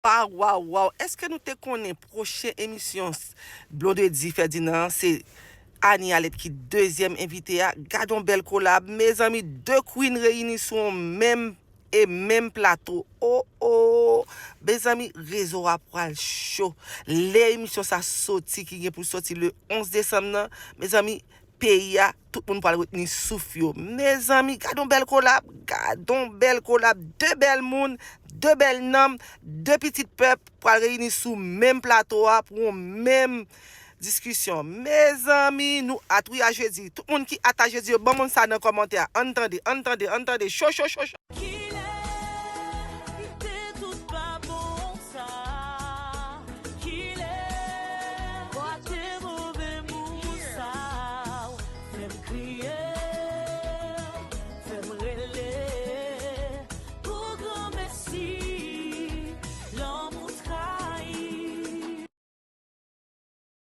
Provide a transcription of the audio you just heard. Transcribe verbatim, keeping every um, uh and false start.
Waw, waw, waw. Èske nou te konnen pwochen emisyon Blondedy Ferdinand se Annie Alette ki dezyèm envite a? Gad yon bèl kolab. Mezanmi, de queen reyini sou yon menm e menm plato. Oh, oh. Mezanmi, rezo a pral cho. Lè emisyon sa soti, ki gen pou soti le onz desanm nan, mezanmi, peyi a, tout moun pral retni souf yo. Mezanmi, gad yon bèl kolab, gad yon bèl kolab, de bèl moun, de bèl nanm, de pitit pèp pral reyini sou menm plato a pou yon menm diskisyon. Mezanmi, nou at wi a jedi. Tout moun ki at a jedi yo, ban moun sa nan kòmantè a. Ann tande, ann tande, ann tande. Cho, cho, cho, cho.